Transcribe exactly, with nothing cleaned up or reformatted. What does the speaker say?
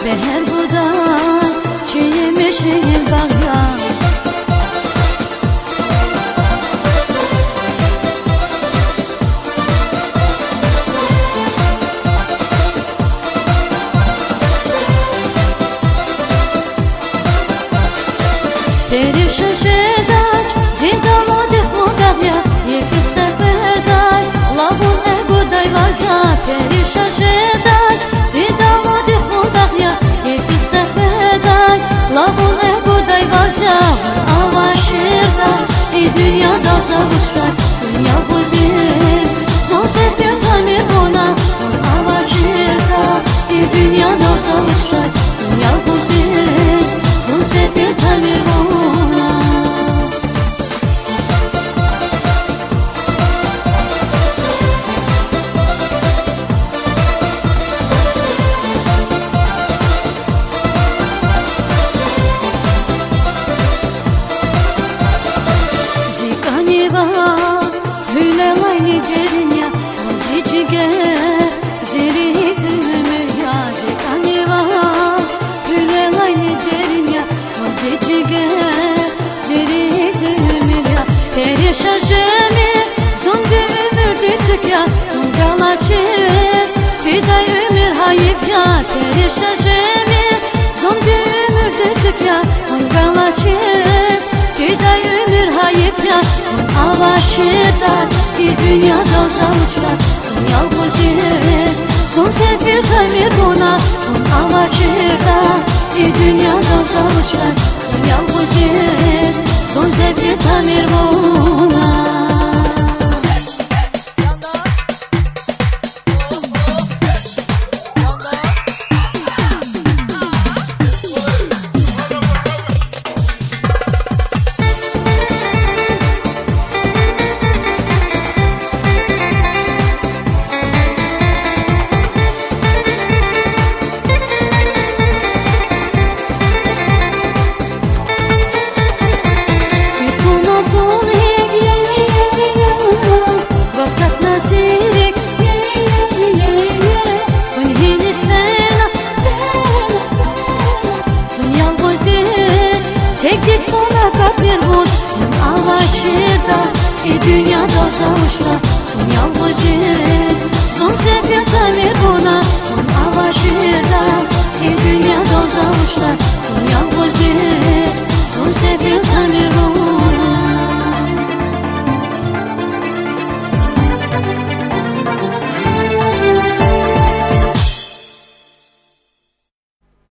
Бегьер гудай чи емишил багъ я. Перишан жедач зи далудихъ вун дагъ я, йифиз къекъведай лавун эгудай варз я. Перишан жедач зи далудихъ вун дагъ я, йифиз къекъведай лавун эгудай варз я. Вун авачиртӀа, и дуьньядал за вучдай, зун ялгъуздиз, зун сефил тамир вуна. Вун авачиртӀа, и дуьньядал за вучдай, зун ялгъуздиз, зун сефил тамир вуна. Зи кӀанивай гьуьлелайни дерин я, вун зи жигер, зи ризкьи уьмуьр я. Зи кӀанивай гьуьлелайни дерин я, вун зи жигер, зи ризкьи уьмуьр я. Перишан жемир зун ви уьмуьрдин цуьк я, вун галачиз фидай уьмуьр гьайиф я. Перишан жемир зун ви уьмуьрдин цуьк я, вун галачиз фидай уьмуьр гьайиф я. Вун авачиртӀа, и дуьньядал за вучдай, зун ялгъуздиз, зун сефил тамир вуна. Вун авачиртӀа, и дуьньядал за вучдай, зун ялгъуздиз, зун сефил тамир вуна. Куьз туна зун гьикӀ, ваз катна зи рикӀ, зун гьиниз фена, зун ялгъуздиз, текдиз туна капӀ тир вун. Вун авачиртӀа, и дуьньядал за вуч